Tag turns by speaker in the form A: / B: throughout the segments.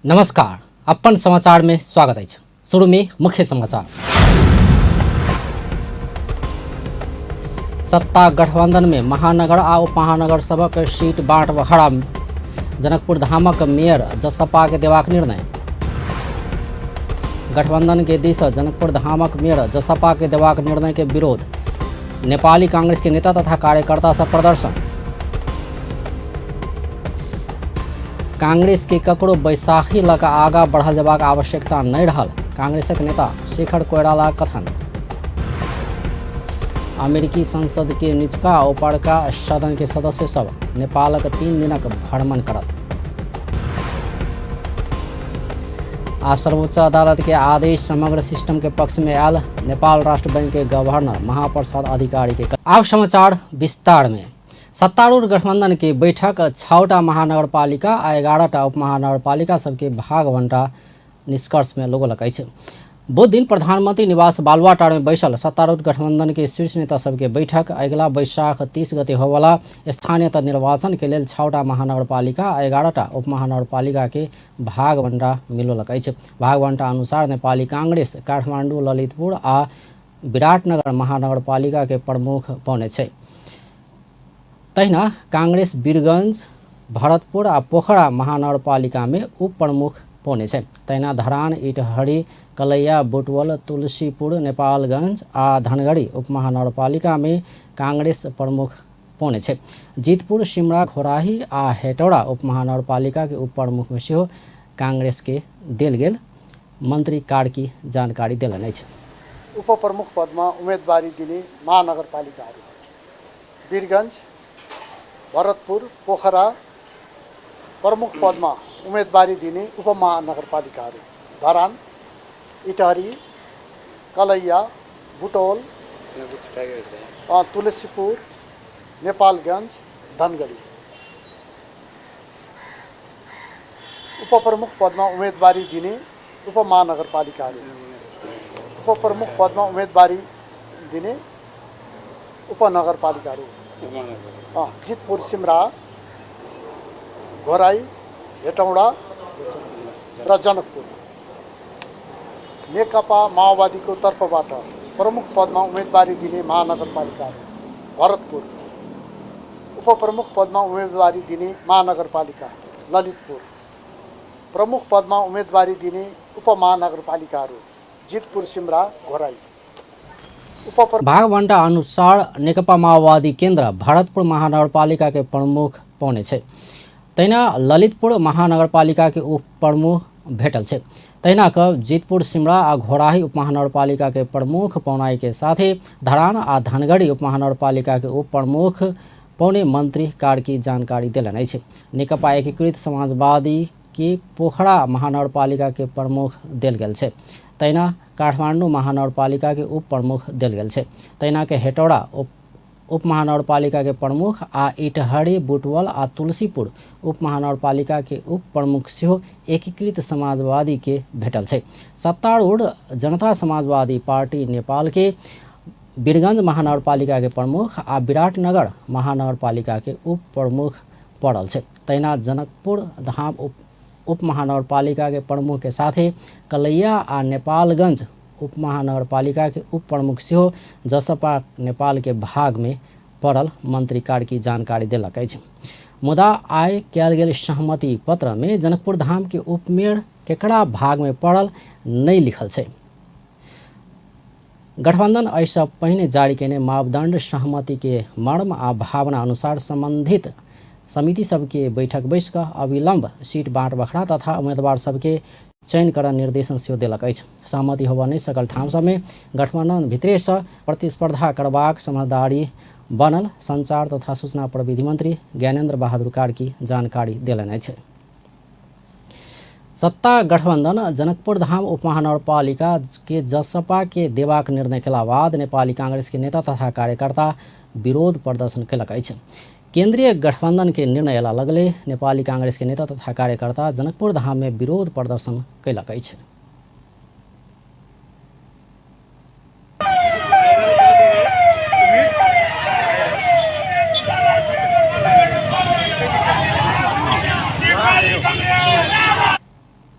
A: नमस्कार, अपन समाचार में स्वागत अछि। शुरू में मुख्य समाचार। सत्ता गठबंधन में महानगर आ उपमहानगर सबक सीट बांट बखड़ा। जनकपुर धामक मेयर जसपा के देबाक निर्णय। गठबंधन के दिस जनकपुर धामक मेयर जसपा के देबाक निर्णय के विरोध। नेपाली कांग्रेस के नेता तथा कार्यकर्ता सब प्रदर्शन। कांग्रेस के ककरो बैसाखी लऽ कऽ आगाँ बढ़ल जेबाक आवश्यकता नहि रहल कांग्रेसक नेता शेखर कोइराला कथन। अमेरिकी संसद के निचका आ ऊपरका सदन के सदस्य सब नेपालक 3 दिनक भ्रमण करत। आ सर्वोच्च अदालत के आदेश समग्र सिस्टम के पक्ष में आयल नेपाल राष्ट्र बैंक के गवर्नर महाप्रसाद अधिकारी के। आब समाचार विस्तार में। सत्तारूढ़ गठबंधन के बैठक 6टा महानगरपालिका आ 11टा उपमहानगरपालिका सबके भागवंटा निष्कर्ष में लगौलक अछि। बुध दिन प्रधानमंत्री निवास बालुवाटार में बैसल सत्तारूढ़ गठबंधन के शीर्ष नेता सबके बैठक अगिला बैशाख 30 गते होबला स्थानीय तह निर्वाचन के लेल 6टा महानगरपालिका आ 11टा उपमहानगरपालिका के भागवंटा मिलौलक अछि। भागवंटा अनुसार नेपाली कांग्रेस काठमाडौँ, ललितपुर आ विराटनगर महानगरपालिका के प्रमुख बने छै। तहिना कांग्रेस वीरगंज, भरतपुर आ पोखरा महानगरपालिका में उप प्रमुख बने छै। तहिना धरान, इटहरी, कलैया, बुटवल, तुलसीपुर, नेपालगंज आ धनगढ़ी उपमहानगरपालिका में कांग्रेस प्रमुख बने छै। जितपुर, सिमरा, घोराही आ हेटौड़ा उपमहानगरपालिका के उप प्रमुख में सेहो कांग्रेस के देल गेल मंत्री कार्की जानकारी देलनि अछि।
B: उपप्रमुख पदमा उम्मेदवारी दिने महानगरपालिकाहरू वीरगञ्ज, भरतपुर, पोखरा। प्रमुख पदमा उम्मेदवारी दिने उपमहानगरपालिकाहरू धरान, इटहरी, कलैया, बुटवल, तुलसीपुर, नेपालगञ्ज, धनगढी। उपप्रमुख पदमा उम्मेदवारी दिने उपमहानगरपालिकाहरू उपप्रमुख पदमा उम्मेदवारी दिने उपनगरपालिकाहरू जितपुर, सिमरा, घोराई, हेटौँडा र जनकपुर। नेकपा माओवादीको तर्फबाट प्रमुख पदमा उम्मेदवारी दिने महानगरपालिकाहरू भरतपुर। उपप्रमुख पदमा उम्मेदवारी दिने महानगरपालिका ललितपुर। प्रमुख पदमा उम्मेदवारी दिने उपमहानगरपालिकाहरू जितपुर, सिमरा, घोराई।
A: भागवण्डा अनुसार नेकपा माओवादी केन्द्र भरतपुर महानगरपालिका के प्रमुख पौने छै। तहिना ललितपुर महानगरपालिका के उप प्रमुख भेटल छै। तहिना क जितपुर, सिमरा आ घोराही उपमहानगरपालिका के प्रमुख पौनाई के साथे धरान आ धनगढ़ी उपमहानगरपालिका के उप प्रमुख पौने मंत्री कार्की जानकारी देलनि अछि। नेकपा एकीकृत समाजवादी के पोखरा महानगरपालिका के प्रमुख देल गेल छै। तहिना काठमाडौँ महानगरपालिका के उप प्रमुख देल गेल छै। तहिना के हेटौड़ा उपमहानगरपालिका के प्रमुख आ इटहरी, बुटवल आ तुलसीपुर उपमहानगरपालिका के उप प्रमुख सेहो एकीकृत समाजवादी के भेटल छै। सत्तारूढ़ जनता समाजवादी पार्टी नेपाल के वीरगंज महानगरपालिका के प्रमुख आ विराटनगर महानगरपालिका के उप प्रमुख पड़ल छै। तहिना जनकपुर धाम उपमहानगरपालिका के प्रमुख के साथे कलैया आ नेपालगंज उपमहानगरपालिका के उप प्रमुख सेहो जसपा नेपाल के भाग में पड़ल मंत्री कार्की जानकारी देलक अछि। मुदा आइ कयल गेल सहमति पत्र में जनकपुर धाम के उपमेयर केकरा भाग में पड़ल नहि लिखल छै। गठबंधन एहिसँ पहिने जारी केने मापदंड सहमति के मर्म आ भावना अनुसार संबंधित समिति सबके बैठक बैस कऽ अविलंब सीट बाँट बखरा तथा उम्मीदवार सबके चयन करऽ निर्देशन सेहो देलक अछि। सहमति होबऽ नहि सकल ठाम सबमे गठबंधन भितरेसँ प्रतिस्पर्धा करबाक समझदारी बनल संचार तथा सूचना प्रविधि मंत्री ज्ञानेन्द्र बहादुर कार्की जानकारी देलनि अछि। सत्ता गठबंधन जनकपुर धाम उपमहानगरपालिका के जसपा के देबाक निर्णय केला बाद नेपाली कांग्रेस के नेता तथा कार्यकर्ता विरोध प्रदर्शन केलक अछि। केंद्रीय गठबंधन के निर्णय अयला लगले नेपाली कांग्रेस के नेता तथा कार्यकर्ता जनकपुर धाम में विरोध प्रदर्शन केलक अछि।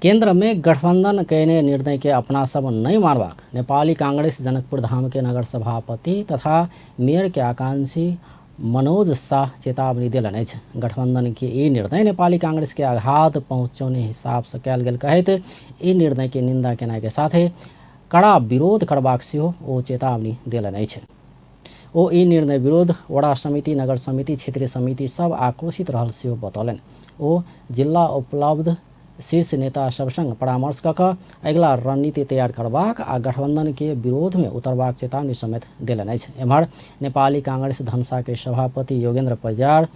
A: केंद्र में गठबंधन कयने निर्णय के अपना सब नहीं मानबाक नेपाली कांग्रेस जनकपुर धाम के नगर सभापति तथा मेयर के आकांक्षी मनोज शाह चेतावनी देलनि अछि। गठबंधन के ई निर्णय नेपाली कांग्रेस के आघात पहुँचौने हिसाब से कयल गेल कहैत ई निर्णय के निंदा केनाइ के साथे कड़ा विरोध करबाक सेहो ओ चेतावनी देलनि अछि। ओ ई निर्णय विरोध वडा समिति, नगर समिति, क्षेत्रीय समिति सब आक्रोशित रहल सेहो बतौलनि। ओ जिल्ला उपलब्ध शीर्ष नेता सब संग परामर्श कऽ कऽ अगिला रणनीति तैयार करबाक आ गठबंधन के विरोध में उतरबाक चेतावनी समेत देलनि अछि। एम्हर नेपाली कांग्रेस धनुषा के सभापति योगेंद्र परियार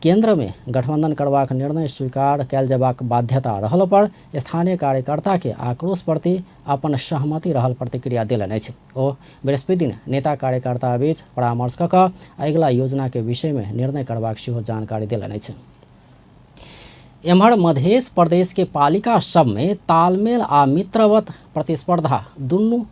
A: केंद्र में गठबंधन करबाक निर्णय स्वीकार कयल जेबाक बाध्यता रहल पर स्थानीय कार्यकर्ता के आक्रोश प्रति अपन सहमति रहल प्रतिक्रिया देलनि अछि। ओ बृहस्पति दिन नेता कार्यकर्ता बीच परामर्श कऽ कऽ अगिला योजना के विषय में निर्णय करबाक सेहो जानकारी देलनि अछि। एम्हर मध्य प्रदेश के पालिका सब में तालमेल आ मित्रवत प्रतिस्पर्धा दुनू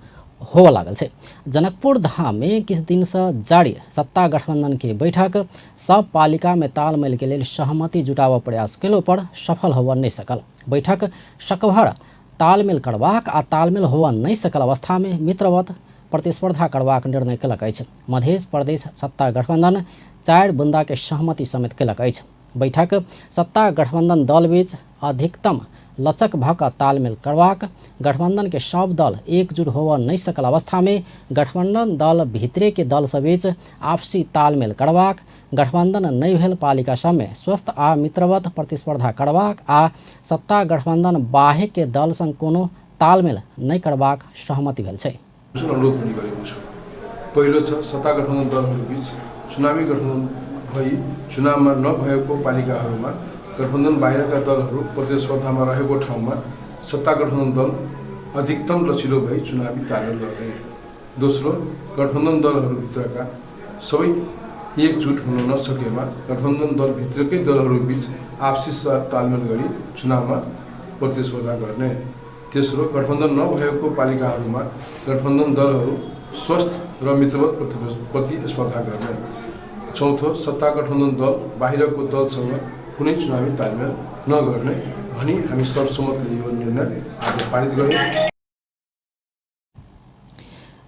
A: होबऽ लागल छै। जनकपुर धाम में किछु दिन से जारी सत्ता गठबंधन के बैठक सब पालिका में तालमेल के लेल सहमति जुटाबऽ प्रयास केलो पर सफल होबऽ नहि सकल। बैठक सकभर तालमेल करबाक आ तालमेल होबऽ नहि सकल अवस्था में मित्रवत प्रतिस्पर्धा करबाक निर्णय केलक अछि। मध्य प्रदेश सत्ता गठबंधन 4 बुंदा के सहमति समेत केलक अछि। बैठक सत्ता गठबंधन दल बीच अधिकतम लचक भऽ कऽ तालमेल करबाक, गठबंधन के सब दल एकजुट होबऽ नहि सकल अवस्था में गठबंधन दल भीतरे के दल सब बीच आपसी तालमेल करबाक, गठबंधन नहि भेल पालिका सब में स्वस्थ आ मित्रवत प्रतिस्पर्धा करबाक आ सत्ता गठबंधन बाहेक के दल संग कोनो तालमेल नहि करबाक सहमति भेल छै।
C: अनुरोध पनि गरेको छु। पहिलो छ, सत्ता गठबन्धन दलहरूबीच चुनावी गठबन्धन भई चुनावमा नभएको पालिकाहरूमा गठबन्धन बाहिरका दलहरू प्रतिस्पर्धामा रहेको ठाउँमा सत्ता गठबन्धन दल अधिकतम लचिलो भई चुनावी तालमेल गर्ने। दोस्रो, गठबन्धन दलहरूभित्रका सबै एकजुट हुन नसकेमा गठबन्धन दलभित्रकै दलहरूबीच आपसी तालमेल गरी चुनावमा प्रतिस्पर्धा गर्ने। तेस्रो, गठबन्धन नभएको पालिकाहरूमा गठबन्धन दलहरू स्वस्थ र मित्रवत प्रतिस्पर्धा गर्ने। चौथो, सत्ता गठबन्धन दल बाहिरको दलसँग कुनै चुनावी तालमेल नगर्ने भनी हामी सर्वसम्मतले यो निर्णय आज पारित गऱ्यौँ।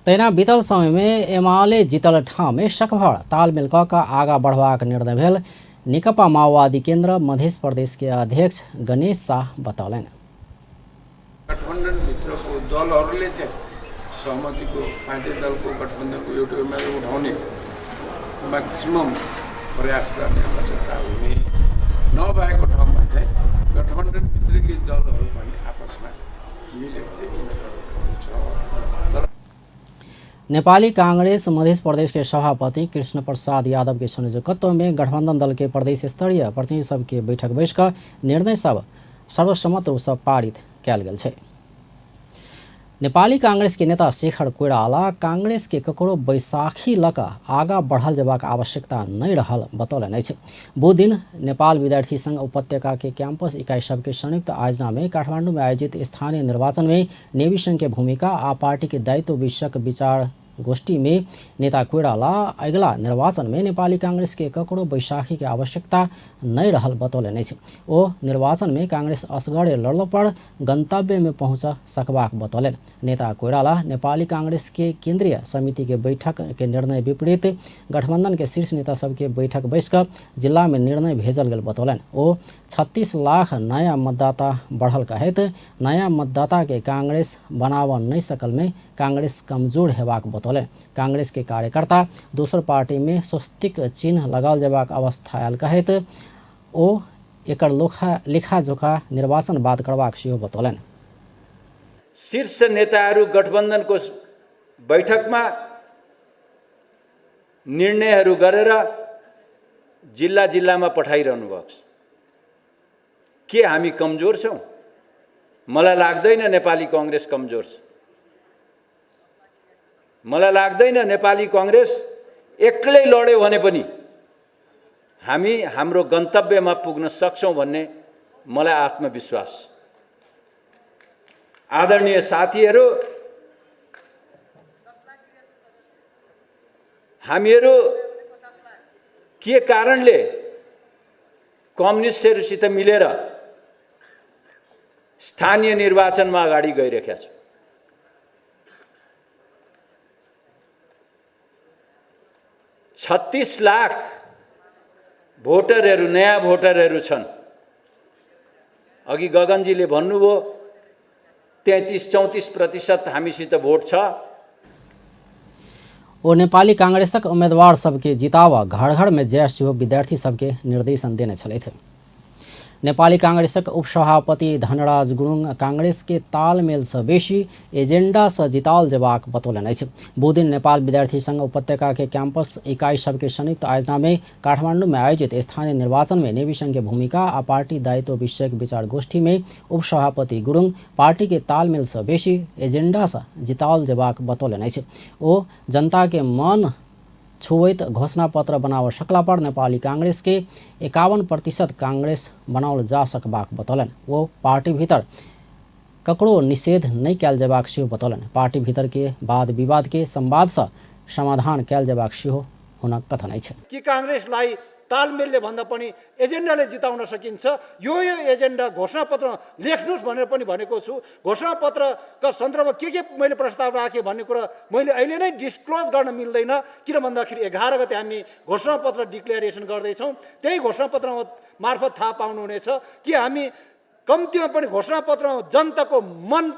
A: तहिना बीतल समय में एमाले जीतल ठाउँ में सकभर तालमेल कऽ कऽ आगाँ बढ़बाक निर्णय भेल नेकपा माओवादी केन्द्र मध्य प्रदेश के अध्यक्ष गणेश शाह बतौलनि।
D: गठबन्धनभित्रको दलहरूले चाहिँ सहमतिको पाँचै दलको गठबन्धनको एउटा उम्मेदवार उठाउने म्याक्सिमम प्रयास गर्ने आवश्यकता हुने नभएको ठाउँमा चाहिँ गठबन्धनभित्रकै दलहरू पनि आपसमा मिलेर चाहिँ उम्मेदवार उठाउनेछ। तर
A: नेपाली कांग्रेस मध्य प्रदेश के सभापति कृष्ण प्रसाद यादव के संयोजकत्व में गठबंधन दल के प्रदेश स्तरीय प्रतिनिधि सब के बैठक बैस कऽ निर्णय सब सर्वसम्मत रूप से पारित कयल गेल छै। नेपाली कांग्रेस के नेता शेखर कोइराला कांग्रेस के ककरो बैसाखी लऽ कऽ आगाँ बढ़ल जेबाक आवश्यकता नहि रहल बतौलनि अछि। बुध दिन नेपाल विद्यार्थी संघ उपत्यका के कैंपस इकाई सबके संयुक्त आयोजना में काठमांडू में आयोजित स्थानीय निर्वाचन में नेवी संघ के भूमिका आ पार्टी के दायित्व विषयक विचार गोष्ठी में नेता कोइराला अगिला निर्वाचन में नेपाली कांग्रेस के ककरो बैसाखी के आवश्यकता नहि रहल बतौलनि अछि। ओ निर्वाचन में कांग्रेस असगरे लड़लो पर गंतव्य में पहुंच सकबाक बतौलनि। नेता कोइराला नेपाली कांग्रेस के केंद्रीय समिति के बैठक के निर्णय विपरीत गठबंधन के शीर्ष नेता सबके बैठक बैस कऽ जिला में निर्णय भेजल गेल बतौलनि। ओ 36 लाख नयाँ मतदाता बढ़ल कहैत नयाँ मतदाता के कांग्रेस बनाबऽ नहि सकल में कांग्रेस कमजोर हेबाक बतौलनि। कांग्रेस के कार्यकर्ता दोसर पार्टी में स्वस्तिक चिन्ह लगाओल जेबाक अवस्था आयल कहैत ओ एकर लेखा जोखा निर्वाचन बाद करबाक सेहो बतौलनि।
D: शीर्ष नेताहरू गठबन्धनको बैठकमा निर्णयहरू गरेर जिल्ला जिल्लामा पठाइरहनु भएको छ। के हामी कमजोर छौँ? मलाई लाग्दैन नेपाली कांग्रेस कमजोर छ। मलाई लाग्दैन नेपाली कांग्रेस एक्लै लड्यो भने पनि हामी हाम्रो गन्तव्यमा पुग्न सक्छौँ भन्ने मलाई आत्मविश्वास छ। आदरणीय साथीहरू, हामीहरू के कारणले कम्युनिस्टहरूसित मिलेर
E: स्थानीय निर्वाचनमा अगाडि गइरहेका छौँ। 36 लाख भोटरहरू, नयाँ भोटरहरू छन्। अघि गगनजीले भन्नुभयो 33-34% हामीसित भोट छ।
A: ओ नेपाली कांग्रेसक उम्मेदवार सबके जिताव घर घर में जय सेहो विद्यार्थी सबके निर्देशन देने छलथि। नेपाली कांग्रेसक उपसभापति धनराज गुरुङ कांग्रेस के तालमेल से बेसी एजेंडा से जिताओल जेबाक बतौलनि अछि। बुधदिन नेपाल विद्यार्थी संघ उपत्यका के कैंपस इकाई सबके संयुक्त आयोजना में काठमांडू में आयोजित स्थानीय निर्वाचन में नेवी संघ के भूमिका आ पार्टी दायित्व विषयक विचार गोष्ठी में उपसभापति गुरुङ पार्टी के तालमेल से बेसी एजेंडा से जिताओल जेबाक बतौलनि अछि। ओ जनता के मन छुवैत घोषणा पत्र बनाव सकला पर नेपाली कांग्रेस के 51% कांग्रेस बनाओल जा सकबाक बतौलनि। ओ पार्टी भीतर ककरो निषेध नहि कयल जेबाक सेहो बतौलनि। पार्टी भीतर के वाद विवाद के संवाद से समाधान कयल जेबाक सेहो हुनक कथन अछि।
F: कि कांग्रेसलाई तालमेलले भन्दा पनि एजेन्डाले जिताउन सकिन्छ, यो एजेन्डा घोषणापत्र लेख्नुहोस् भनेर पनि भनेको छु। घोषणापत्रका सन्दर्भमा के मैले प्रस्ताव राखेँ भन्ने कुरा मैले अहिले नै डिस्क्लोज गर्न मिल्दैन, किन भन्दाखेरि 11 गते हामी घोषणापत्र डिक्लेरेसन गर्दैछौँ। त्यही घोषणापत्र मार्फत थाहा पाउनुहुनेछ कि हामी कम्तीमा पनि घोषणापत्रमा जनताको मन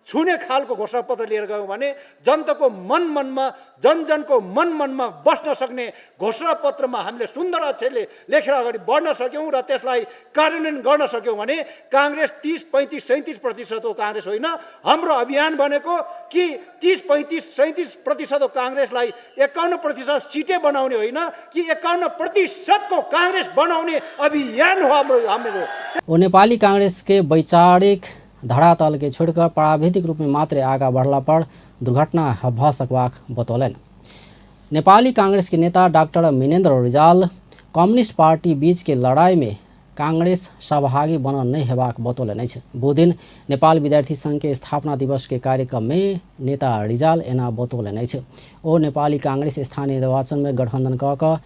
F: छुने खालको घोषणापत्र लिएर गयौँ भने जनताको मन मनमा, जनजनको मन मनमा बस्न सक्ने घोषणापत्रमा हामीले सुन्दर अक्षरले लेखेर अगाडि बढ्न सक्यौँ र त्यसलाई कार्यान्वयन गर्न सक्यौँ भने काङ्ग्रेस 30, 35, 37% काङ्ग्रेस होइन। हाम्रो अभियान भनेको कि 30, 35, 37% काङ्ग्रेसलाई 51% सिटै बनाउने होइन कि 51% काङ्ग्रेस बनाउने अभियान हो हाम्रो।
A: ओ नेपाली काङ्ग्रेस के वैचारिक धरातल के छोड़कर प्राविधिक रूप में मात्र आगा बढ़ला पर दुर्घटना भ सकबाक बतौलनि। नेपाली कांग्रेस के नेता doctor Minendra Rijal communist party बीच के लड़ाई में कांग्रेस सहभागी बनल नहि हेबाक बतौलनि अछि। बुधदिन नेपाल विद्यार्थी संघ के स्थापना दिवस के कार्यक्रम में नेता रिजाल एना बतौलनि अछि। ओ नेपाली कांग्रेस स्थानीय निर्वाचन में गठबंधन क कऽ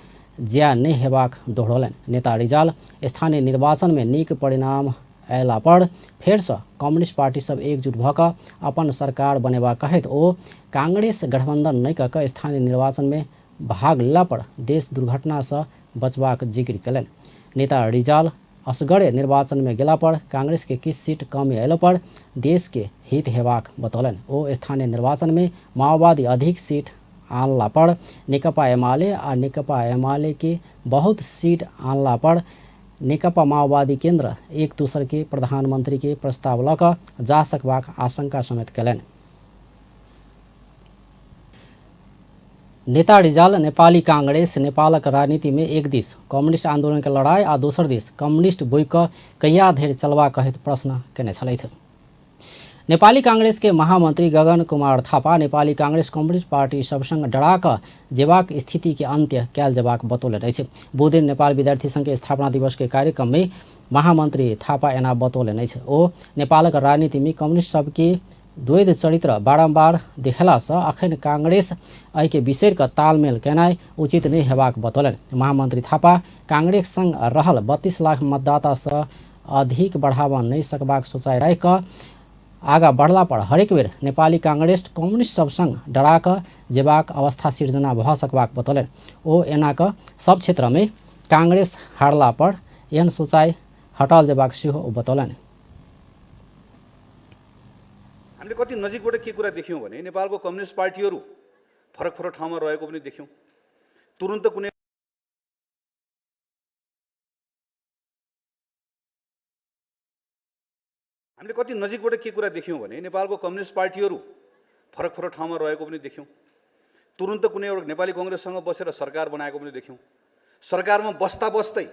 A: ज्या नहि हेबाक दोहरौलनि। नेता रिजाल स्थानीय निर्वाचन में नीक परिणाम अयला पर फेरसँ कम्युनिस्ट पार्टी सब एकजुट भऽ कऽ अपन सरकार बनेबाक कहैत ओ कांग्रेस गठबंधन नहि कऽ कऽ स्थानीय निर्वाचन में भाग लेला पर देश दुर्घटनासँ बचबाक जिक्र कयलनि। नेता रिजाल असगरे निर्वाचन में गेला पर कांग्रेस के किछु सीट कमी अयला पर देश के हित हेबाक बतौलनि। ओ स्थानीय निर्वाचन में माओवादी अधिक सीट आनला पर नेकपा एमाले आ नेकपा एमाले के बहुत सीट आनला पर नेकपा माओवादी केन्द्र एक दोसर के प्रधानमंत्री के प्रस्ताव लऽ कऽ जा सकबाक आशंका समेत कयलनि। नेता रिजाल नेपाली कांग्रेस नेपालक राजनीति में एक दिस कम्युनिस्ट आंदोलन के लड़ाई आ दोसर दिस कम्युनिस्ट बोइ कऽ कहिया धरि चलबा कहैत प्रश्न केने छलथि। नेपाली कांग्रेस के महामंत्री गगन कुमार थापा नेपाली कांग्रेस कम्युनिस्ट पार्टी सबसँग डरा कऽ जेबाक स्थिति के अंत्य कयल जेबाक बतौलनि अछि। बुधदिन नेपाल विद्यार्थी संघ के स्थापना दिवस के कार्यक्रम में महामंत्री थापा एना बतौलनि अछि। ओ नेपालक राजनीति में कम्युनिस्ट सबके द्वैध चरित्र बारम्बार देखेलासँ अखन कांग्रेस एहिके बिसरि कऽ तालमेल केनाइ उचित नहि हेबाक बतौलनि। महामंत्री थापा कांग्रेस संग रहल 32 लाख मतदातासँ अधिक बढ़ावा नहि सकबाक सोचाइ राखि कऽ आगा बढ़ला पर हरेक बेर नेपाली कांग्रेस कम्युनिस्ट सब संग डरा कऽ जेबाक अवस्था सिर्जना भऽ सकबाक बतौलनि। ओ एना कऽ सब क्षेत्रमे कांग्रेस हारला पर एहन सोचाइ हटाओल जेबाक सेहो ओ बतौलनि।
G: हामीले कति नजिकबाट के कुरा देख्यौँ भने नेपालको कम्युनिस्ट पार्टीहरू फरक फरक ठाउँमा रहेको पनि देख्यौँ। तुरन्त कुनै हामीले कति नजिकबाट के कुरा देख्यौँ भने नेपालको कम्युनिस्ट पार्टीहरू फरक फरक ठाउँमा रहेको पनि देख्यौँ। तुरन्त कुनै एउटा नेपाली कङ्ग्रेससँग बसेर सरकार बनाएको पनि देख्यौँ। सरकारमा बस्दा बस्दै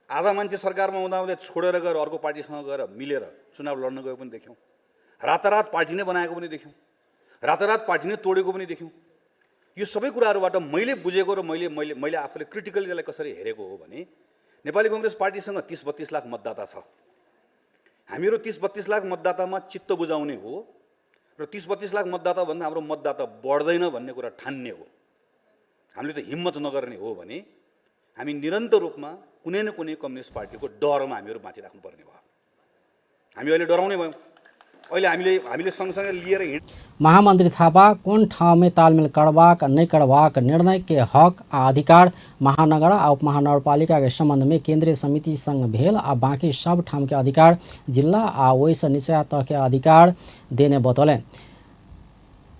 G: आधा मान्छे सरकारमा हुँदा हुँदै छोडेर गएर अर्को पार्टीसँग गएर मिलेर चुनाव लड्न गएको पनि देख्यौँ। रातारात पार्टी नै बनाएको पनि देख्यौँ, रातारात पार्टी नै तोडेको पनि देख्यौँ। यो सबै कुराहरूबाट मैले बुझेको र मैले मैले मैले आफूले क्रिटिकली त्यसलाई कसरी हेरेको हो भने नेपाली कङ्ग्रेस पार्टीसँग 30-32 लाख मतदाता छ। हामीहरू 30-32 लाख मतदातामा चित्त बुझाउने हो र 30-32 लाख मतदाता भन्दा हाम्रो मतदाता बढ्दैन भन्ने कुरा ठान्ने हो। हामीले त हिम्मत नगर्ने हो भने हामी निरन्तर रूपमा कुनै न कुनै कम्युनिस्ट पार्टीको डरमा हामीहरू बाँचिराख्नुपर्ने भयो। हामी अहिले डराउने भयौँ। अहिले हामीले हामीले सँगसँगै लिएर हिँड।
A: महामन्त्री थापा कोन ठाउँमे तालमेल करबाक नहि करबाक निर्णय के हक आ अधिकार महानगर आ उपमहानगरपालिका के संबंध में केंद्रीय समिति संग भेल आ बाकी सब ठाम के अधिकार जिला आ ओहिसँ नीचा तह के अधिकार देने बतौलनि।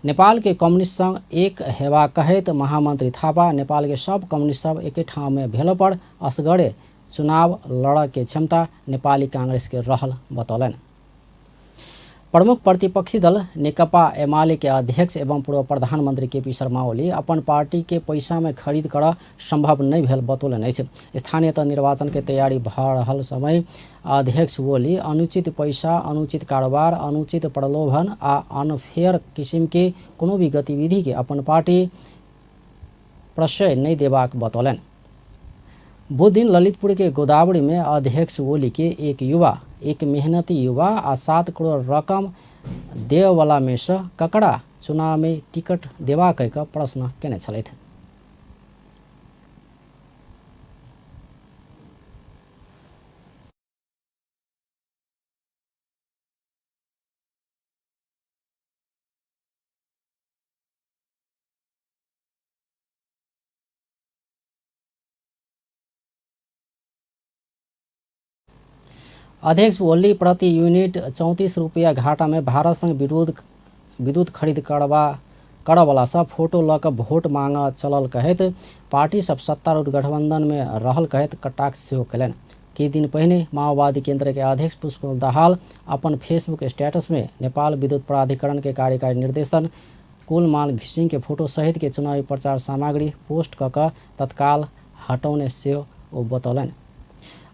A: नेपाल के कम्युनिस्ट संग एक हेबा कहैत महामन्त्री थापा नेपाल के सब कम्युनिस्ट सब एके ठाउँ में भेलो पर असगरे चुनाव लड़ऽ के क्षमता नेपाली कांग्रेस के रहल बतौलनि। प्रमुख प्रतिपक्षी दल नेकपा एमाले के अध्यक्ष एवं पूर्व प्रधानमंत्री केपी शर्मा ओली अपन पार्टी के पैसा में खरीद कर संभव नहीं भेल बतौलनि अछि। स्थानीय तह निर्वाचन के तैयारी भऽ रहल समय अध्यक्ष ओली अनुचित पैसा, अनुचित कारोबार, अनुचित प्रलोभन आ अनफेयर किसिम के कोनो भी गतिविधि के अपन पार्टी प्रश्रय नहीं देबाक बतौलनि। बुध दिन ललितपुर के गोदावरी में अध्यक्ष ओली के एक युवा, एक मेहनती युवा आ 7 करोड़ रकम देववाला में से ककरा चुनाव में टिकट देवा कह कऽ प्रश्न केने छलथि। अध्यक्ष ओली प्रति यूनिट 34 रुपया घाटा में भारत संग विद्युत खरीद करऽवला सब फोटो लऽ कऽ वोट मांगऽ चलल कहैत पार्टी सब सत्तारूढ़ गठबंधन में रहल कहैत कटाक्ष सेहो कयलनि। किछु दिन पहिने माओवादी केंद्र के अध्यक्ष पुष्पकमल दाहाल अपन फेसबुक स्टेटस में नेपाल विद्युत प्राधिकरण के कार्यकारी निर्देशन कुलमान घिसिंग के फोटो सहित के चुनावी प्रचार सामग्री पोस्ट कऽ कऽ तत्काल हटौने सेहो ओ बतौलनि।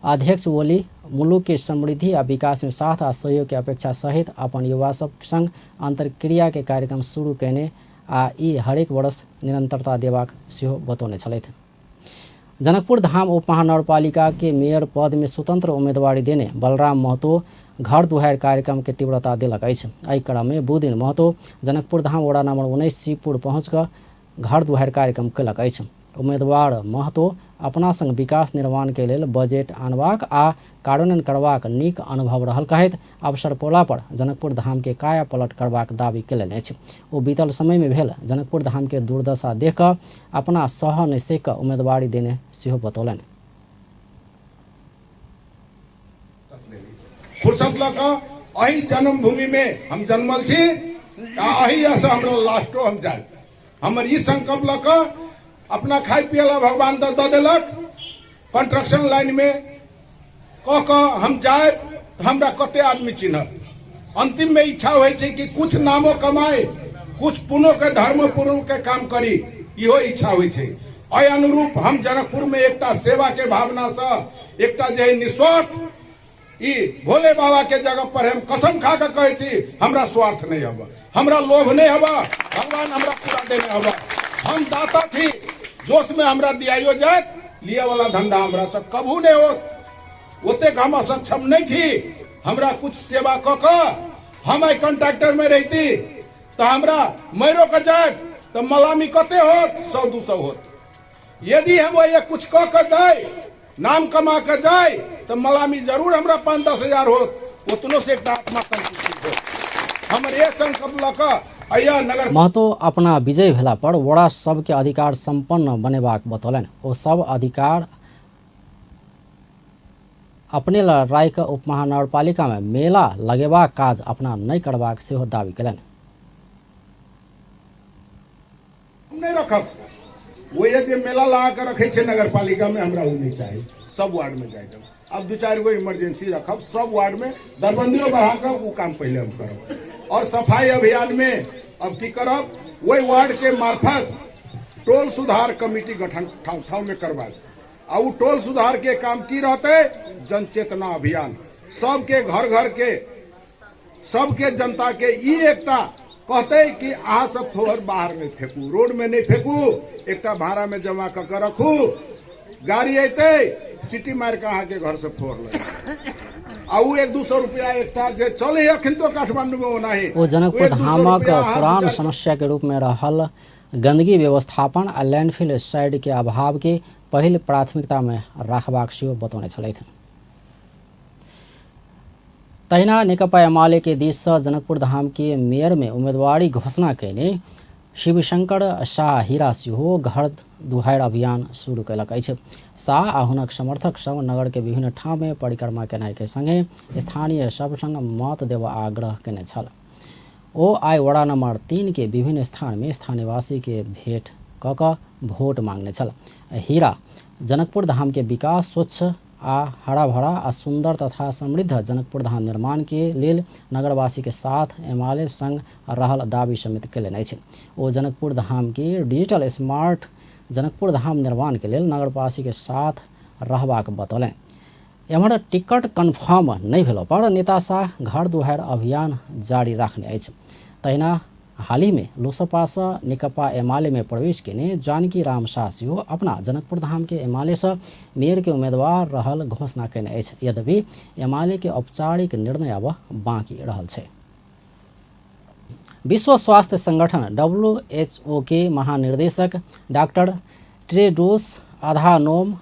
A: अध्यक्ष ओली मुलुक के समृद्धि आ विकास में साथ आ सहयोग के अपेक्षा सहित अपन युवा सब संग अंतर्क्रिया के कार्यक्रम शुरू कयने आ ई हरेक वर्ष निरंतरता देबाक सेहो बतौने छलथि। जनकपुर धाम उप महानगरपालिका के मेयर पद में स्वतंत्र उम्मीदवारी देने बलराम महतो घर दुहार कार्यक्रम के तीव्रता देलक अछि। एहि क्रम में बुध दिन महतो जनकपुर धाम वडा नंबर 19 शिवपुर पहुँच कऽ घर दुहार कार्यक्रम कयलक अछि। उम्मीदवार महतो अपना संग विकास निर्माण के लेल बजट आनबाक आ कार्यान्वयन करबाक नीक अनुभव रहल कहैत अवसर पौला पर जनकपुर धाम के काया पलट करबाक दावी कयलनि अछि। ओ बीतल समय में भेल जनकपुर धाम के दुर्दशा देख कऽ अपना सह नहि सहि कऽ उम्मीदवारी देने सेहो बतौलनि।
H: फुर्सत लऽ कऽ एहि जन्मभूमि में हम जन्मल छी आ एहि से हमरा लास्टो हम जायब। हमर ई संकल्प लऽ कऽ अपना खाय पिए ला भगवान दऽ देलक कंस्ट्रक्शन लाइन में कऽ कऽ हम जायब तऽ हमरा कते आदमी चिन्हत। अंतिम में इच्छा होइ छै कि कुछ नामो कमाए, कुछ पुनो के धर्म पुण्य के काम करी, इहो इच्छा होइ छै। एहि अनुरूप हम जनकपुर में एकटा सेवा के भावना से एकटा जे निस्वार्थ ई भोले बाबा के जगह पर हम कसम खा के कहै छी, हमरा स्वार्थ नहीं हवा, हमरा लोभ नहीं हवा, भगवान हमरा पूरा देने हवा। हम दाता छी, जोश में हमरा दियाइयो जायत, लिए वाला धंधा हमरा से कभू नहीं होत। ओतेक हम असक्षम नहीं छी, हमरा कुछ सेवा कऽ कऽ हम एहि कॉन्ट्रैक्टर में रहती तऽ हमरा मरो के जायत तऽ मलामी कते होत, 100-200 होत। यदि हम ओहि कुछ कऽ कऽ जाय, नाम कमा के जाय तऽ मलामी जरूर हमरा 5-10 हजार होत, उतनो से एकटा आत्मा संतुष्टि होत। हमर ये संकल्प लऽ कऽ अइया नगर
A: महतो अपना विजय भेला पर वडा सबके अधिकार संपन्न बनेबाक बतौलनि। ओ सब अधिकार अपने ल राय के उपमहानगरपालिका में मेला लगेबाक काज अपना नहि करबाक सेहो दावी कयलनि।
H: नहि रखब वो जे मेला लगा के रखे छै नगरपालिका में, हमरा वो नहीं चाही। सब वार्ड में जाए देब, अब 2-4 गो इमरजेंसी रखब सब वार्ड में, दरबंदियों बढ़ा के वो काम पहले हम करब। और सफाई अभियान में अब की करब, वही वार्ड के मार्फत टोल सुधार कमेटी गठन ठाव ठाव में करवा। आ उ टोल सुधार के काम की रहते, जनचेतना अभियान, सबके घर घर के सबके जनता के ई एकटा कहते कि अहाँ सब थोड़ बाहर नहीं फेंकू, रोड में नहीं फेंकू, एकटा भाड़ा में जमा कऽ के रखू, गाड़ी अयतै सिटी मारि कऽ अहाँके घर से फोड़ ले। आ उ 100-200 रुपया एकटा जे चलै अखन तो काठमांडू में ओनाही।
A: ओ जनकपुर धामक पुरान समस्या के रूप में रहल गंदगी व्यवस्थापन आ लैंडफिल साइड के अभाव के पहिल प्राथमिकता में राखबाक सेहो बतौने छलथि। तहिना नेकपा एमाले के दिससँ जनकपुर धाम के मेयर में उम्मीदवारी घोषणा कयने शिवशंकर शाह हीरा सेहो घर दुहारि अभियान शुरू कयलक अछि। शाह आ हुनक समर्थक सब नगर के विभिन्न ठाम में परिक्रमा केनाइ के संगे स्थानीय सब संग मत देबऽ आग्रह केने छल। ओ आइ वडा नंबर 3 के विभिन्न स्थान में स्थानीयवासी के भेंट क कऽ वोट मांगने छल। हीरा जनकपुर धाम के विकास, स्वच्छ आ हराभरा आ सुन्दर तथा समृद्ध जनकपुर धाम निर्माण के लेल नगरवासी के साथ एमाले संग रहल दावी समेत कयलनि अछि। ओ जनकपुर धाम के डिजिटल स्मार्ट जनकपुर धाम निर्माण के लेल नगरवासी के साथ रहबाक बतौलनि। एम्हर टिकट कन्फर्म नहि भेलो पर नेता शाह घर दुहारि अभियान जारी राखने अछि। तहिना हालही में लोसपासँ नेकपा एमाले में प्रवेश केने जानकी राम शाह सेहो अपना जनकपुर धाम के एमाले सँ मेयर के उम्मीदवार रहल घोषणा केने अछि। यद्यपि एमाले के औपचारिक निर्णय अब बाँकी रहल छै। विश्व स्वास्थ्य संगठन WHO के महानिर्देशक डाक्टर टेड्रोस अधानोम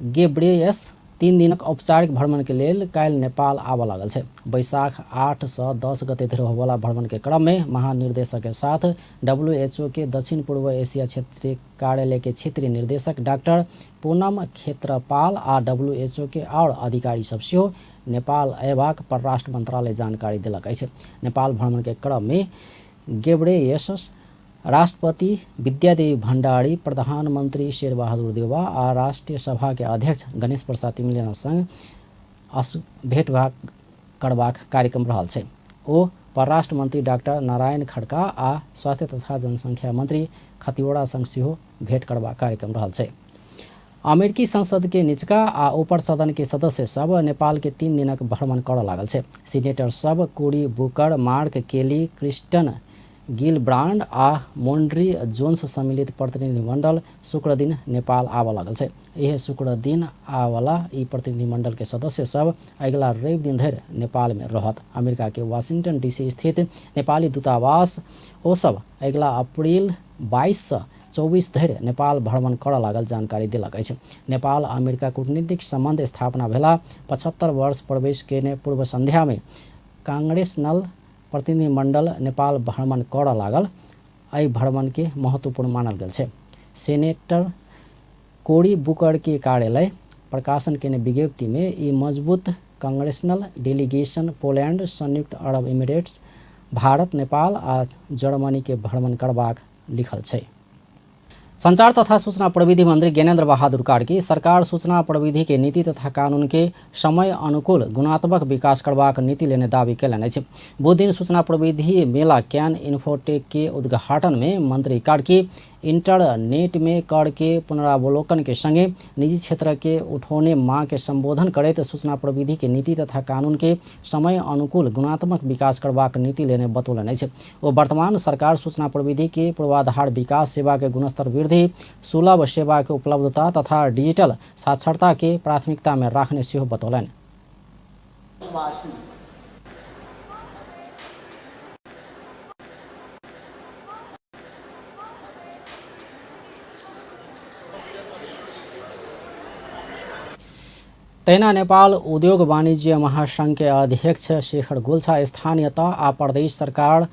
A: गेब्रेयस 3 दिनक औपचारिक भ्रमण के लेल काल्हि नेपाल आबऽ लागल छै। बैसाख 8 से 10 गते धरि होबऽवाला भ्रमण के क्रम में महानिर्देशक के साथ WHO के दक्षिण पूर्व एशिया क्षेत्रीय कार्यालय के क्षेत्रीय निर्देशक डाक्टर पूनम खेत्रपाल आ WHO के और अधिकारी सब सेहो नेपाल अयबाक परराष्ट्र मंत्रालय जानकारी देलक अछि। नेपाल भ्रमण के क्रम में गेब्रेयसस राष्ट्रपति विद्यादेवी भण्डारी, प्रधानमंत्री शेरबहादुर देउवा आ राष्ट्रिय सभा के अध्यक्ष गणेश प्रसाद तिमिल्सिना संग भेट करबाक कार्यक्रम रहल छै। ओ परराष्ट्र मंत्री डाक्टर नारायण खड़का आ स्वास्थ्य तथा जनसंख्या मंत्री खतिवड़ा संग सेहो भेट करबाक कार्यक्रम रहल छै। अमेरिकी संसद के निचका आ ऊपर सदन के सदस्य सब नेपाल के 3 दिनक भ्रमण करऽ लागल छै। सीनेटर सब Cory Booker, Mark Kelly, Kirsten Gillibrand आ मोन्ड्री जोन्स सम्मिलित प्रतिनिधिमंडल शुक्र दिन नेपाल आबऽ लागल छै। इहे शुक्र दिन आबऽवाला ई प्रतिनिधिमंडल के सदस्य सब अगिला रवि दिन धरि नेपाल में रहत। अमेरिका के वाशिंगटन डीसी स्थित नेपाली दूतावास ओ सब अगिला अप्रैल 22 से 24 धरि नेपाल भ्रमण करऽ लागल जानकारी देलक अछि। नेपाल अमेरिका कूटनीतिक संबंध स्थापना भेला 75 वर्ष प्रवेश केने पूर्व संध्या में कांग्रेसनल प्रतिनिधिमंडल नेपाल भ्रमण करऽ लागल। एहि भ्रमण के महत्वपूर्ण मानल गेल छै। सेनेटर कोरी बुकर के कार्यालय प्रकाशन केने विज्ञप्ति में ई मजबूत कांग्रेसनल डेलीगेशन पोलैंड, संयुक्त अरब एमिरेट्स, भारत, नेपाल आ जर्मनी के भ्रमण करबाक लिखल छै। संचार तथा सूचना प्रविधि मंत्री ज्ञानेन्द्र बहादुर कार्की सरकार सूचना प्रविधि के नीति तथा कानून के समय अनुकूल गुणात्मक विकास करबाक नीति लेने दावी कयलनि अछि। बुधदिन सूचना प्रविधि मेला can infotech के उद्घाटन में मंत्री कार्की इंटरनेट में कर के पुनरावलोकन के संगे निजी क्षेत्र के उठौने मांग के संबोधन करैत सूचना प्रविधि के नीति तथा कानून के समय अनुकूल गुणात्मक विकास करबाक नीति लेने बतौलनि अछि। ओ वर्तमान सरकार सूचना प्रविधि के पूर्वाधार विकास, सेवा के गुणस्तर वृद्धि, सुलभ सेवा के उपलब्धता तथा डिजिटल साक्षरता के प्राथमिकता में राखने सेहो बतौलनि। तहिना नेपाल उद्योग वाणिज्य महासंघ के अध्यक्ष शेखर गोल्छा स्थानीय तह आ प्रदेश सरकार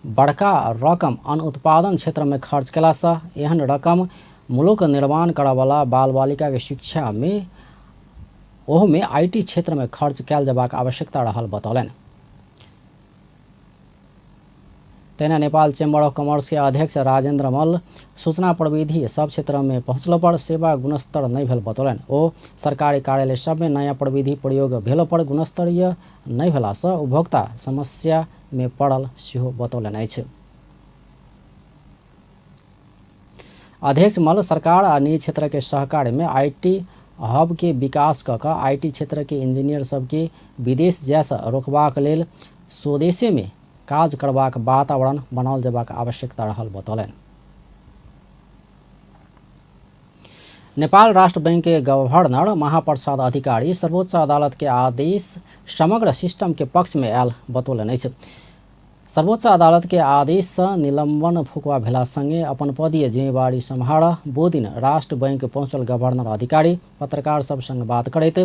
A: बड़का रकम अन्न उत्पादन क्षेत्र में खर्च कयलासँ एहन रकम मुलुक निर्माण करऽवला बाल बालिका के शिक्षा में ओहोमे IT क्षेत्र में खर्च कयल जयबाक आवश्यकता रहल बतौलनि। तहिना नेपाल चैम्बर ऑफ कॉमर्स के अध्यक्ष राजेंद्र मल्ल सूचना प्रविधि सब क्षेत्र में पहुँचलो पर सेवा गुणस्तर नहि भेल बतौलनि। ओ सरकारी कार्यालय सब में नया प्रविधि प्रयोग भेलो पर गुणस्तरीय नहि भेलासँ उपभोक्ता समस्या में पड़ल सेहो बतौलनि अछि। अध्यक्ष मल्ल सरकार आ निजी क्षेत्र के सहकार्य में IT hub के विकास कऽ कऽ IT क्षेत्र के इंजीनियर सबके विदेश जायसँ रोकबाक लेल स्वदेशे में काज करबाक वातावरण बनाओल जयबाक आवश्यकता रहल बतौलनि। नेपाल राष्ट्र बैंक के गवर्नर महाप्रसाद अधिकारी सर्वोच्च अदालत के आदेश समग्र सिस्टम के पक्ष में आयल बतौलनि अछि। सर्वोच्च अदालत के आदेश से निलंबन फुकवा भेला संगे अपन पदीय जिम्मेवारी सम्हार बोदिन राष्ट्र बैंक पहुंचल गवर्नर अधिकारी पत्रकार सब संग बात करैत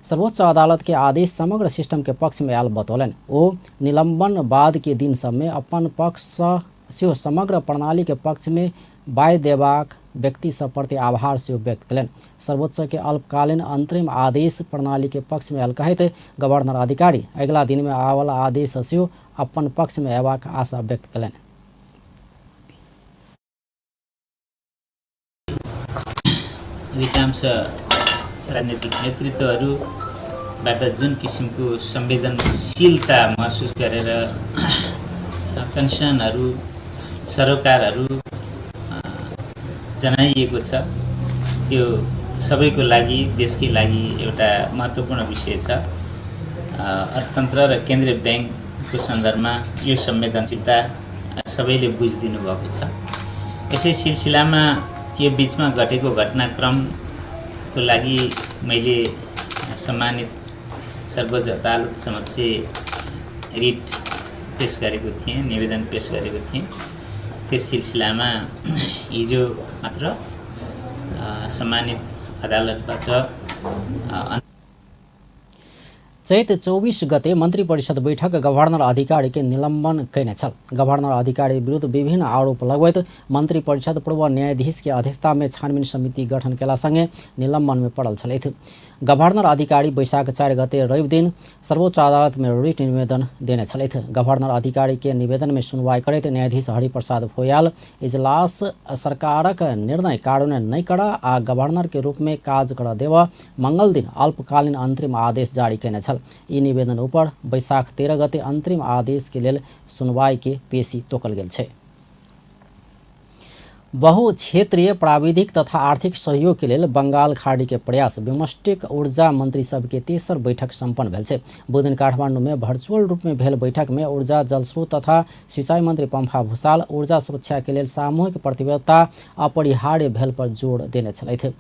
A: सर्वोच्च अदालत के आदेश समग्र सिस्टम के पक्ष में आयल बतौलनि। ओ निलंबन बाद के दिन सब में अपन पक्ष से सेहो समग्र प्रणाली के पक्ष में बाय देबाक व्यक्ति सब प्रति आभार सेहो व्यक्त कयलनि। सर्वोच्च के अल्पकालीन अंतरिम आदेश प्रणाली के पक्ष में आयल कहैत गवर्नर अधिकारी अगिला दिन में आबल आदेश सेहो अपन पक्ष में अयबाक आशा व्यक्त कयलनि।
I: अधिकांश राजनीतिक नेतृत्वहरूबाट जुन किसिमको संवेदनशीलता महसुस गरेर कन्सर्नहरू सरोकारहरू जनाइएको छ, त्यो सबैको लागि देशकै लागि एउटा महत्त्वपूर्ण विषय छ। अर्थतन्त्र र केन्द्रीय ब्याङ्कको सन्दर्भमा यो संवेदनशीलता सबैले बुझिदिनु भएको छ। यसै सिलसिलामा यो बिचमा घटेको घटनाक्रमको लागि मैले सम्मानित सर्वोच्च अदालत समक्ष रिट पेश गरेको थिएँ, निवेदन पेश गरेको थिएँ। त्यस सिलसिलामा हिजो मात्र सम्मानित अदालतबाट
A: चैत 24 गते मन्त्री परिषद बैठक गवर्नर अधिकारी के निलंबन कयने छल। गवर्नर अधिकारी विरुद्ध विभिन्न आरोप लगबैत मन्त्री परिषद पूर्व न्यायाधीश के अध्यक्षता में छानबिन समिति गठन केला संगे निलंबन में पड़ल छलथि। गवर्नर अधिकारी वैशाख 4 गते रवि दिन सर्वोच्च अदालत में रिट निवेदन देने छलथि। गवर्नर अधिकारी के निवेदन में सुनवाई करैत न्यायाधीश हरिप्रसाद फोयाल इजलास सरकारक निर्णय कार्यान्वयन नहि कर आ गवर्नर के रूप में काज कर देव मंगल दिन अल्पकालीन अंतरिम आदेश जारी कयने छल। ई निवेदन ऊपर वैशाख 13 गते अंतरिम आदेश के लेल सुनवाई के पेशी तोकल गेल छै। बहुक्षेत्रीय प्राविधिक तथा आर्थिक सहयोग के लेल बंगाल खाड़ी के प्रयास बिमस्टेक ऊर्जा मंत्री सब के तेसर बैठक सम्पन्न भेल छै। बुधदिन काठमांडू में वर्चुअल रूप में भेल बैठक में ऊर्जा जलस्रोत तथा सिंचाई मंत्री पम्फा भूषाल ऊर्जा सुरक्षा के लेल सामूहिक प्रतिबद्धता अपरिहार्य भेल पर जोर देने छलथि।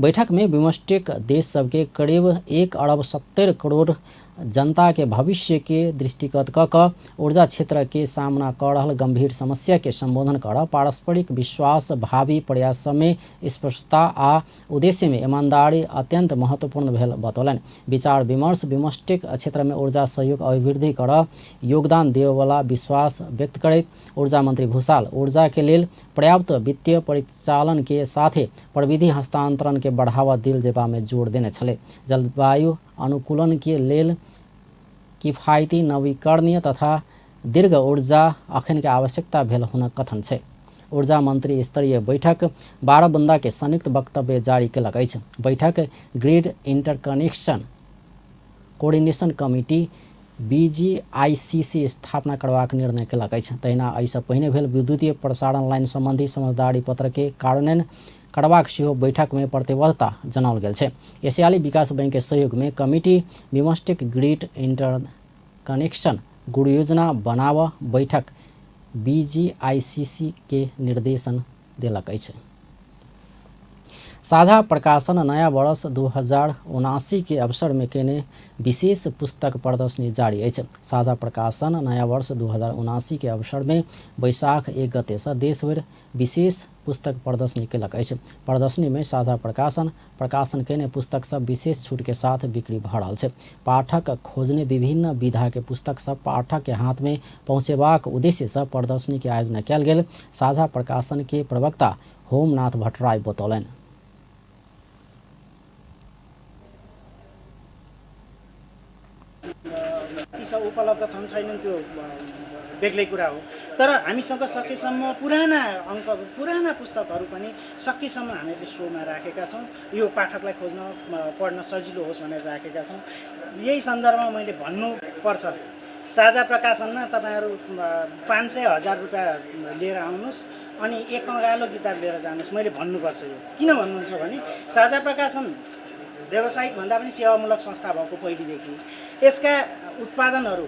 A: बैठक में बिमस्टेक देश सबके करीब 1.70 अरब जनता के भविष्य के दृष्टिगत क ऊर्जा क्षेत्र के सामना कर रहल गंभीर समस्या के संबोधन कर पारस्परिक विश्वास भावी प्रयास में स्पष्टता आ उद्देश्य में ईमानदारी अत्यंत महत्वपूर्ण भेल बतौलनि। विचार विमर्श बिमस्टेक क्षेत्र में ऊर्जा सहयोग अभिवृद्धि कर योगदान देववाला विश्वास व्यक्त करैत ऊर्जा मंत्री भूषाल ऊर्जा के लेल पर्याप्त वित्तीय परिचालन के साथे प्रविधि हस्तांतरण के बढ़ावा दिल जेबा में जोर देने छले। जलवायु अनुकूलन के लेल किफायती नवीकरणीय तथा दीर्घ ऊर्जा अखन के आवश्यकता भेल हुनक कथन छै। ऊर्जा मंत्री स्तरीय बैठक 12 बुंदा के संयुक्त वक्तव्य जारी केलक अछि। बैठक grid interconnection coordination committee BGICC स्थापना करबाक निर्णय केलक अछि। तहिना एहिसँ पहिने भेल विद्युतीय प्रसारण लाइन संबंधी समझदारी पत्र के कार्यान्वयन करबाक सेहो बैठक में प्रतिबद्धता जनाओल गेल छै। एशियाली विकास बैंक के सहयोग में कमिटी बिमस्टेक ग्रिड इंटरकनेक्शन गुरु योजना बनाव बैठक बीजीआईसीसी के निर्देशन देलक अछि। साझा प्रकाशन नया वर्ष 2079 के अवसर में केने विशेष पुस्तक प्रदर्शनी जारी अछि। साझा प्रकाशन नया वर्ष 2079 के अवसर में वैशाख 1 गते से देशभरि विशेष पुस्तक प्रदर्शनी केलक अछि। प्रदर्शनी में साझा प्रकाशन प्रकाशन केने पुस्तक सब विशेष छूट के साथ बिक्री भऽ रहल छै। पाठक खोजने विभिन्न विधा के पुस्तक सब पाठक के हाथ में पहुँचेबाक उद्देश्य से प्रदर्शनी के आयोजना कयल गेल साझा प्रकाशन के प्रवक्ता होमनाथ भट्टराई बतौलनि।
J: ती सब उपलब्ध छन् छैनन् त्यो बेग्लै कुरा हो, तर हामीसँग सकेसम्म पुराना अङ्क पुराना पुस्तकहरू पनि सकेसम्म हामीले सोमा राखेका छौँ। यो पाठकलाई खोज्न पढ्न सजिलो होस् भनेर राखेका छौँ। यही सन्दर्भमा मैले भन्नुपर्छ, साझा प्रकाशनमा तपाईँहरू 500-1000 रुपियाँ लिएर आउनुहोस् अनि एक कँगालो किताब लिएर जानुहोस्। मैले भन्नुपर्छ यो किन भन्नुहुन्छ भने साझा प्रकाशन व्यावसायिक भन्दा पनि सेवामूलक संस्था भएको पहिलेदेखि यसका उत्पादनहरू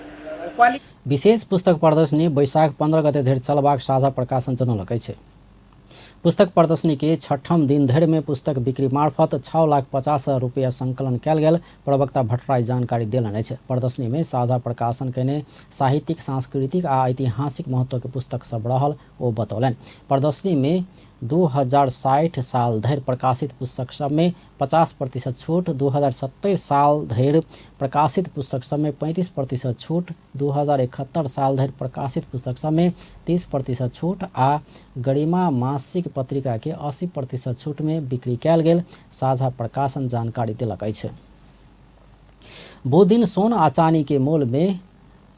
J: क्वालिटी।
A: विशेष पुस्तक प्रदर्शनी वैशाख 15 गते धरि चलबाक साझा प्रकाशन जनौलक अछि। पुस्तक प्रदर्शनी के छठम दिन धरि में पुस्तक बिक्री मार्फत 6,50,000 रुपया संकलन कयल गेल प्रवक्ता भट्टराई जानकारी देलनि अछि। प्रदर्शनी में साझा प्रकाशन कयने साहित्यिक, सांस्कृतिक आ ऐतिहासिक महत्व के पुस्तक सब रहल ओ बतौलनि। प्रदर्शनी में 2060 साल धरि प्रकाशित पुस्तक सब में 50% छूट, 2027 साल धरि प्रकाशित पुस्तक सब में 35% छूट, 2071 साल धरि प्रकाशित पुस्तक सब में 30% छूट आ गरिमा मासिक पत्रिका के 80% छूट में बिक्री कयल गेल साझा प्रकाशन जानकारी देलक अछि। बुध दिन सोन आ चानी के मोल में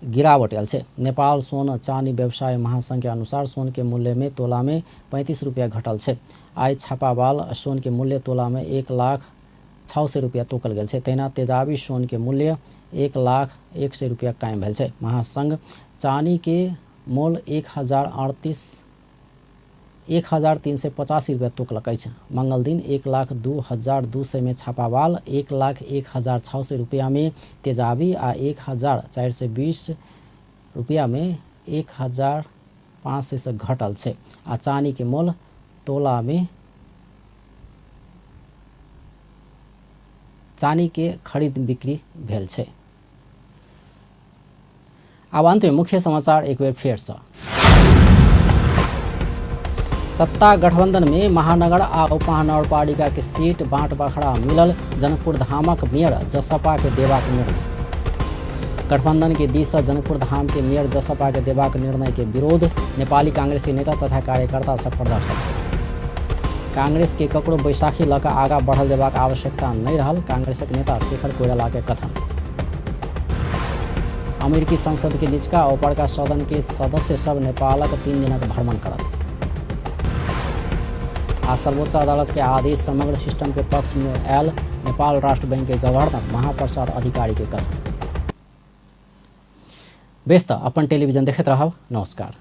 A: गिरावट आयल छै। नेपाल सोन चानी व्यवसाय महासंघ के अनुसार सोन के मूल्य में तोला में 35 रुपया घटल छै। आइ छापावाल सोन के मूल्य तोला में 1,00,600 रुपया तोकल गेल छै। तहिना तेजाबी सोन के मूल्य 1,00,100 रुपया कायम भेल छै। महासंघ चानी के मोल 1,385 रुपया तोकलक अछि। मंगल दिन 1,02,200 में छापावाल, 1,01,600 रुपया में तेजाबी आ 1,420 रुपया में 1,500 से घटल छै। आ चानी के मोल तोला में चानी के खरीद बिक्री भेल छै। आब अंत में मुख्य समाचार एक बेर फेर से। सत्ता गठबंधन में महानगर आ उपमहानगरपालिका के सीट बांट बखरा मिलल जनकपुर धामक मेयर जसपा के देबाक निर्णय। गठबंधन के दिस से जनकपुर धाम के मेयर जसपा के देबाक निर्णय के विरोध नेपाली कांग्रेस के नेता तथा कार्यकर्ता सब प्रदर्शन। कांग्रेस के ककरो बैसाखी लऽ कऽ आगा बढ़ल जेबाक आवश्यकता नहीं रहल कांग्रेसक नेता शेखर कोइराला के कथन। अमेरिकी संसद के निचका ऊपरका सदन के सदस्य सब नेपालक 3 दिनक भ्रमण करत। आ सर्वोच्च अदालत के आदेश समग्र सिस्टम के पक्ष में आयल नेपाल राष्ट्र बैंक के गवर्नर महाप्रसाद अधिकारी के कथन। बेस त अपन टेलीविजन देखैत रहब। नमस्कार।